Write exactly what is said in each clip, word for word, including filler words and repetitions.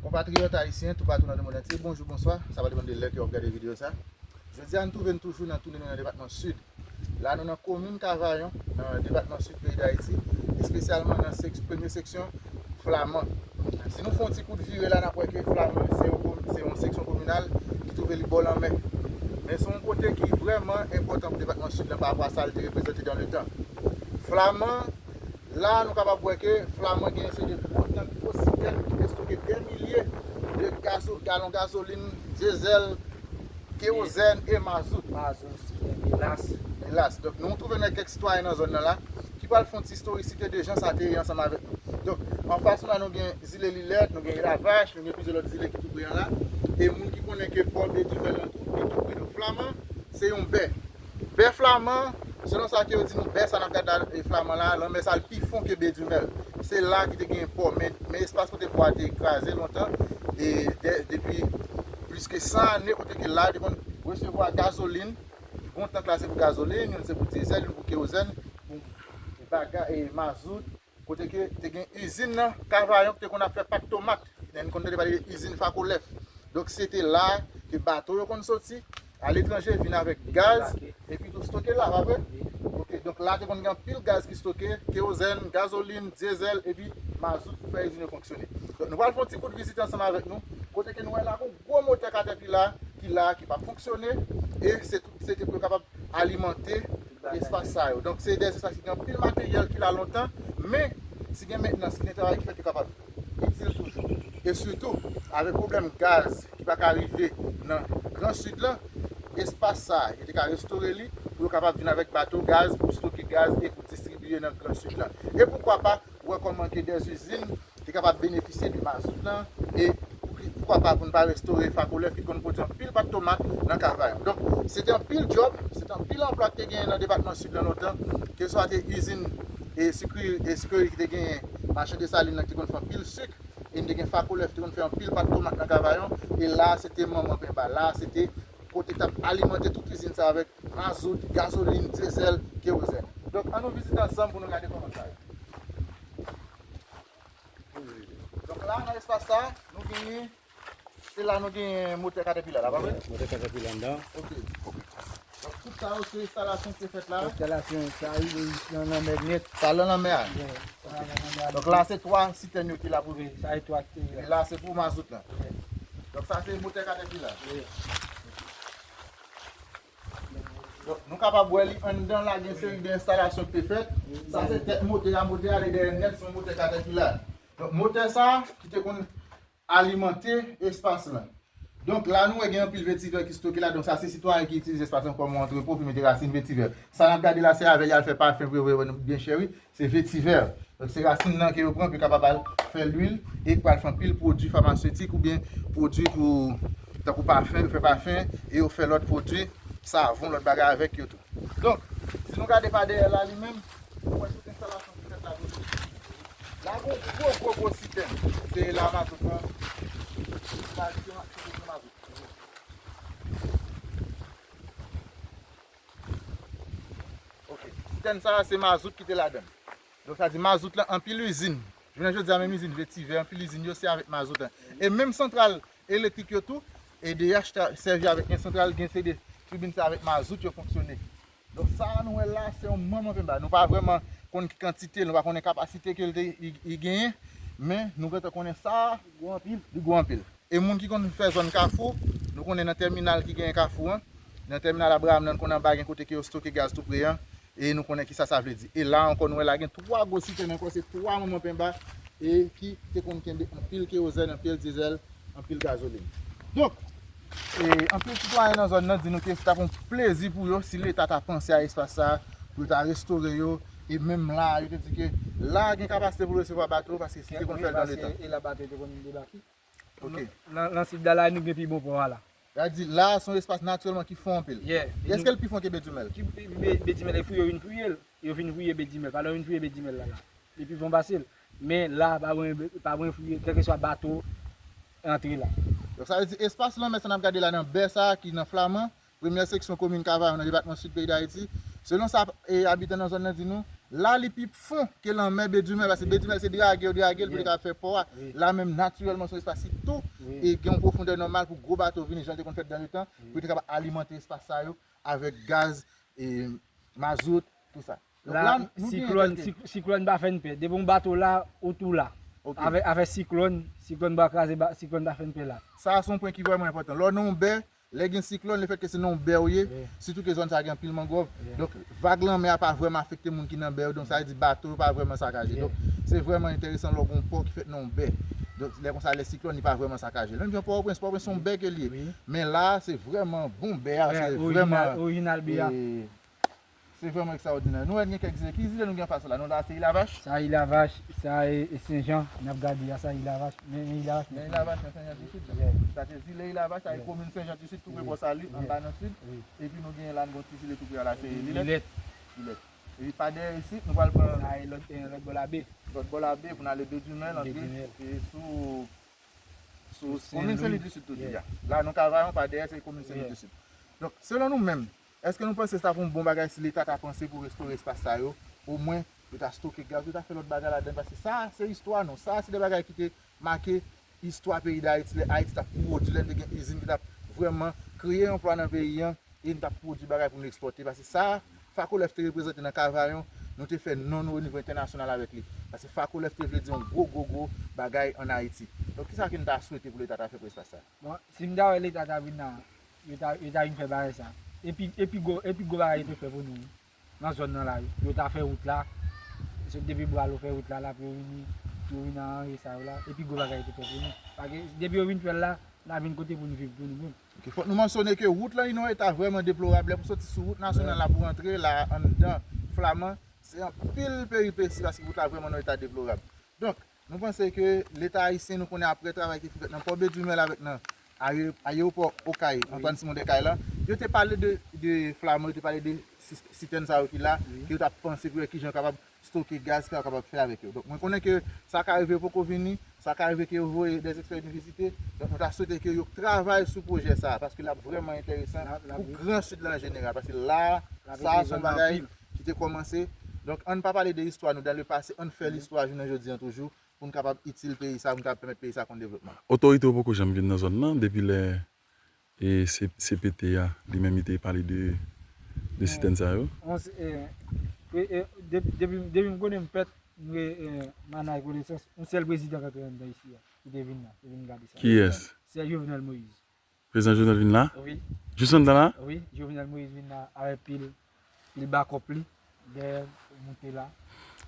Konpatriyòt ayisyen toupatou nan lemonn antye, bonjou, bonswa. Sa va depann de lè ke w ap gade videyo sa. Jodi a, nou twouve n toujou nan toune nou nan depatman Sid. La, nou nan komin Kavayon, nan depatman Sid peyi Dayiti, espesyalman nan sèk-, premye seksyon Flaman. Si nou fè yon ti kout vire la, n ap wè ke Flaman se yon, se yon seksyon kominal ki twouve li bò lanmè. Men se yon kote ki vrèman enpòtan pou depatman Sid la pa rapò a sa l te reprezante dans le temps. Flaman, la, nou kapab wè ke Flaman gen yon seri de gwo tank, gwo sitèn ki te stoke dè milye de gazo-, galon gazolin, dyezèl, kewozèn e mazout. Mazout, elas. Elas. Donk, nou twouve n ak kèk sitwayen nan zòn nan la ki pral fè yon ti istorisite de jan sa te ye ansanm avèk nou. Donk, anfas nou la, nou gen zile Lilèt, nou gen Lavach, nou gen plizyè lòt zile ki tou pre an la. E moun ki konnen ke pò Bedimèl lan tou, li tou pre. Donk, Flaman, se yon bè. Bè Flaman, selon sa ke yo di nou, bè sa n ap gade la, e Flaman la, lanmè sa l pi fon ke Bedimèl. Se la ki te gen pò, men, men espas kote pò a te kraze lontan, e de-, depi plis ke san ane, kote ke la te konn resevwa gazolin, gon tank la se pou gazolin, youn se pou dyezèl, youn pou kewozèn, pou baga-, e mazout, kote ke te gen izin nan Kavayon ki te konn ap fè pat tomat. Lè n konn tande pale de izin Fakolèf. Donk, se te la ke bato yo konn soti aletranje, vin avèk gaz, epi tou stoke la, pa vre? Ok, donk la te konn gen anpil gaz ki stoke, kewozèn, gazolin, dyezèl, epi mazout pou fè izin yo fonksyone. Donk, nou pral fè yon ti kout vizit ansanm avèk nou, kote ke nou wè la gon gwo motè Caterpillar ki la, ki p ap fonksyone, e se tou se te pou yo kapab alimante espas sa yo. Donk, se de espas ki gen anpil materyèl ki la lontan, men si gen mentnans, si gen travay ki fèt, yo kapab itil toujou. E sitou, avèk pwoblèm gaz ki pa ka rive nan Gran Sid lan, espas sa, yo te ka restore li pou yo kapab vin avèk bato gaz pou stoke gaz e pou distribiye nan Gran Sid lan. E poukwa pa, wè kòman ke dè izin te kapab benefisye de mazout lan, e poukwa pa pou n pa restore Fakolèf ki konn pwodui anpil pat tomat nan Kavayon. Donk, se te anpil djòb, se te anpil anplwa ki te genyen nan depatman Sid lan lontan, keswa te izin e sikri, e sikreri ki te genyen, machann Desalin nan ki te konn fè anpil sik, e n te gen Fakolèf ki te konn fè anpil pat tomat nan Kavayon, e la se te manman penba, la se te kote k t ap alimante tout izin sa avèk mazout, gazolin, dyezèl, kewozèn. Donk, ann nou vizite ansanm pou nou gade kòman sa ye. Donk la, nan espas sa, nou genyen, se la nou genyen motè Caterpillar la, pa vre? Motè Caterpillar anndan. Ok. Donk, tout sa yo, se enstalasyon ki te fèt la. Enstalasyon, sa rive nan lanmè nèt. Sa nan lanmè a? Wi, sa nan lanmè a. Donk la, se twa sitèn yo ki la pou. Wi, sa e twa sitèn yo. E la, se pou mazout la. Wi. Donk sa, se motè Caterpillar la. Wi. Donk, nou kapab wè li anndan la, gen seri de enstalasyon ki te fèt. Sa se tèt motè a, motè a ale dèyè nèt, se yon motè Caterpillar. Donk, motè sa, ki te konn alimante espas lan. Donk, la, nou wè gen anpil vetivè ki stoke la. Donk, sa se sitwayen ki itilize espas lan kòm yon antrepo pou mete rasin vetivè. Sa n ap gade la, se avè y al fè pafen, vre, vre, vre, nou byen chè, wi. Se vetivè. Donk, se rasin nan ke yo pran pou yo kapab al fè lwil e pral fè anpil pwodui famasetik oubyen pwodui pou, tankou pafen, yo fè pafen e yo fè lòt pwodui, savon, lòt bagay avèk yo tou. Donk, si nou gade pa dèyè la li menm, nou wè tout enstalasyon ki fèt la toujou. La gon gwo, gwo, gwo sitèn. Se la mazout lan. Tradisyonèl, tradisyonèl mazout. Ok. Sitèn sa a, se mazout ki te ladan l. Donk, sa di mazout lan, anpil izin. Jounen jodi a, menm izin vetivè, anpil izin yo, se avèk mazout lan. E menm santral elektrik yo tou, E D H ta sèvi avèk yon santral, gen se de tribin sa avèk mazout yo fonksyone. Donk, sa a nou wè la, se yon manman penba. Nou pa vrèman konn ki kantite, nou pa konnen kapasite ke l te, li, li genyen, men nou gentan konnen sa a, li gwo anpil. Li gwo anpil. E moun ki konn fè zòn Kafou, nou konnen nan tèminal ki genyen Kafou an, nan tèminal Abraham nan, nou konnen anba gen kote ke yo stoke gaz tou pre an, e nou konnen ki sa sa vle di. E la ankò, nou wè la gen twa gwo sitèn ankò, se twa manman penba, e ki te konn kenbe anpil kewozèn, anpil dizèl, anpil gazolin. Donk, e, anpil sitwayen nan zòn nan di nou ke se t ap yon plezi pou yo si Leta ta panse a espas sa a, pou yo ta restore yo, e menm la, yo te di ke la gen kapasite pou resevwa bato, paske si te konn fè l nan letan. E la bato te konn debake. Ok. Nan, nan sid la, la, nou gen pi bon pò a la. Sa di la, se yon espas natirèlman ki fon anpil. Yeah. Èske l pi fon ke Bedimèl? Ki Be-, Bedimèl, e fouye, yo vin fouye l. Yo vin fouye Bedimèl. Pandan yo vin fouye Bedimèl la, la. Li pi fon pase l. Men la, pa gen, pa gen fouye, kèlkeswa bato antre la. Donk, sa vle di espas lanmè sa n ap gade la nan bè sa a ki nan Flaman, premyè seksyon komin Kavayon nan depatman Sid peyi Dayiti. Selon sa, e, abitan nan zòn nan di nou, La, li pi fon ke lanmè Bedimèl, paske Bedimèl se drage yo drage l pou li kapab fè pò a. La menm, natirèlman, se yon espas ki tou, e gen yon pwofondè nòmal pou gwo bato vini, jan l te konn fèt dan letan, pou yo te kapab alimante espas sa yo avèk gaz, e mazout, tou sa. Donk, la, la, nou gen siklòn, kèlke si-, siklòn pa fè n pè. Depi yon bato la, ou tou la. Ok. Avè, avè siklòn, siklòn pa kraze, ba-, siklòn pa fè n pè la. Sa a se yon pwen ki vrèman enpòtan. Lè w nan yon bè, lè gen siklòn, lefètke se nan yon bè ou ye, sitou ke zòn sa a gen anpil mangwòv. Donk, vag lanmè a pa vrèman afekte moun ki nan bè yo. Donk, sa vle di bato yo pa vrèman sakaje. Donk, se vrèman enteresan lè w gen yon pò ki fèt nan yon bè. Donk, lè konsa, lè siklòn, li pa vrèman sakaje. Menm jan Pòtoprens, Pòtoprens se yon bè ke li ye. Men la, se vrèman bon bè a, se vrèman, orijinal, orijinal bè a. E, se vrèman ekstraòdinè. Nou wè gen kèk zile. Ki zile nou gen anfas la? Nou la, se Ilavach? Sa Ilavach, sa e, e Senjan. N ap gade a, sa Ilavach. Men, men Ilavach, men Ilavach nan Senjan di Sid. Sa se zile Ilavach, sa e komin Senjan di Sid, tou pre Pò Sali, anba nan Sid. Epi nou gen la, nou gen yon ti zile tou pre a la, se Lilèt. Lilèt. Epi pa dèyè isit, nou pral pran sa e lòt, e, lòt bò labe. Lòt bò labe, pou n ale Bedimèl, antre, e sou, sou komin Senlwi di Sid toujou, ya. La, nou Kavayon, pa dèyè, se komin Senlwi di Sid. Donk, selon nou menm, èske nou panse sa pou yon bon bagay si Leta ta panse pou restore espas sa yo? Omwen, yo ta stoke gaz, yo ta fè lòt bagay ladan, paske sa, se istwa nou. Sa, se de bagay ki te make istwa peyi Dayiti, lè Ayiti t ap pwodui, lè n te gen izin ki t ap vrèman kreye anplwa nan peyi an, e n t ap pwodui bagay pou n ekspòte. Paske sa, Fakolèf te reprezante nan Kavayon, nou te fè non nou o nivo entènasyonal avèk li. Paske Fakolèf te vle di yon gwo, gwo, gwo bagay ann Ayiti. Donk, kisa ke n ta swete pou Leta ta fè pou espas sa? Bon, si m ta wè Leta ta vin la, yo ta, yo ta vin fè bagay sa. Epi, epi gwo, epi gwo bagay yo te fè pou nou, wi. Nan zòn nan la, wi. Yo ta fè wout la. Se depi Bwalo fè wout la, la, pou yo vini, pou yo vin aranje sa yo la. Epi gwo bagay yo te fè pou nou. Paske depi yo vin fè l la, n a vin kote pou n viv pou nou menm. Ok, fòk nou mansyone ke wout lan li nan yon eta vrèman deplorab. Lè pou soti sou wout nasyonal la pou antre la anndan Flaman, se anpil peripesi paske wout la vrèman nan yon eta deplorab. Donk, nou panse ke Leta ayisyen, nou konnen apre travay ki fin fèt nan Pò Bedimèl avèk nan aye-, ayewopò Okay, Antoine Simon Descailles la, yo te pale de, de Flaman, yo te pale de sis-, sitèn sa yo ki la, ke yo t ap panse pou wè kijan yo kapab stoke gaz, sa yo kapab fè avèk yo. Donk, mwen konnen ke sa ka rive yo poko vini, sa ka rive ke yo voye dèzekspè vin vizite. Donk, nou ta swete ke yo travay sou pwojè sa a, paske l ap vrèman enteresan pou Gran Sid la an jeneral, paske la, sa a se yon bagay ki te kòmanse. Donk, ann pa pale de istwa nou dan le pase, ann fè listwa jounen jodi an toujou, pou n kapab itil peyi sa, pou n kapab pèmèt peyi sa konn devlopman. Otorite yo poko janm vin nan zòn nan, depi lè e C-, C P T a, li menm, li te pale de, de sitèn sa yo. On s-, e, e, e, de-, depi, depi m konnen m fèt, m re-, e, m ann rekonesans, yon sèl prezidan k antre anndan isi a, ki te vin la, te vin gade sa. Kiyès? Se Jovenel Moïse. Prezidan Jovenel vin la? Wi. Jis anndan la? Wi, Jovenel Moïse vin la avèk pil, pil bakòp li. Dèyè moute la.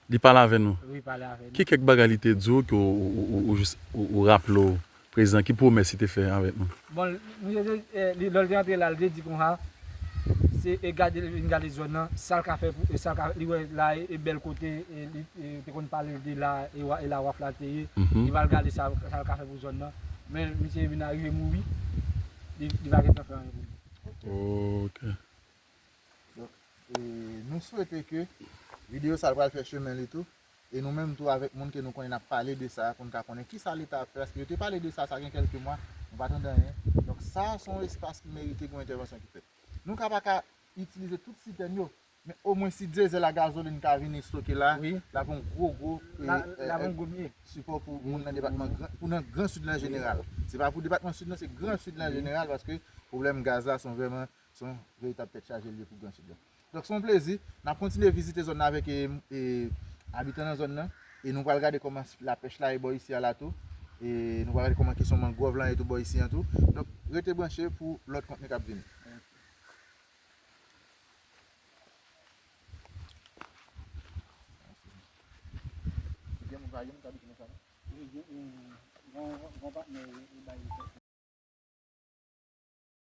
Li pale avè nou? Wi, pale avè nou. Ki kèk bagay li te di w ke w, w, w, w jis, w, w raple w prezan? Ki pwomès li te fè avèk nou? Bon, misye te, eh, li, lè l te antre la, li te di konsa, se, e gade, vin gade zòn nan, sa l ka fè pou, e sa l ka, li wè la, e, e bèl kote, e li, e te konn pale de la, e wa-, e la waf la te ye, li pral gade sa, sa l ka fè pou zòn nan. Men misye vin arive mouri, li, li pa gentan fè anyen pou li. Ok. Donk, e, nou swete ke videyo sa a pral fè chemen li tou. E nou menm tou avèk moun ke nou konnen n ap pale de sa, pou n ka konnen kisa Leta ap fè. Paske yo te pale de sa, sa gen kèlke mwa, nou pa tande anyen. Donk, sa a se yon espas ki merite gen yon entèvansyon ki fèt. Nou ka pa ka itilize tout sitèn yo, men omwen si dyezèl a gazolin ka vini stoke la, l ap yon gwo, gwo, e, e, e, sipò pou moun nan depatman Gran, pou nan Gran Sid la an jeneral. Se pa pou depatman Sid non, se Gran Sid la an jeneral, paske pwoblèm gaz la se yon vrèman Se yon veritab tèt chaje li ye pou Gran Sid la. Donk, se yon plezi. N ap kontinye vizite zòn nan avèk, e, e, abitan nan zòn nan. E nou pral gade kòman lapèch la ye bò isi a la tou. E nou pral gade kòman kesyon mangwòv lan ye tou bò isi an tou. Donk, rete branche pou lòt kontni k ap vini. Gen moun pa gen moun k abite nan sa non? Wi, gen, e, gen yon, gen yon patnè, e, e, bay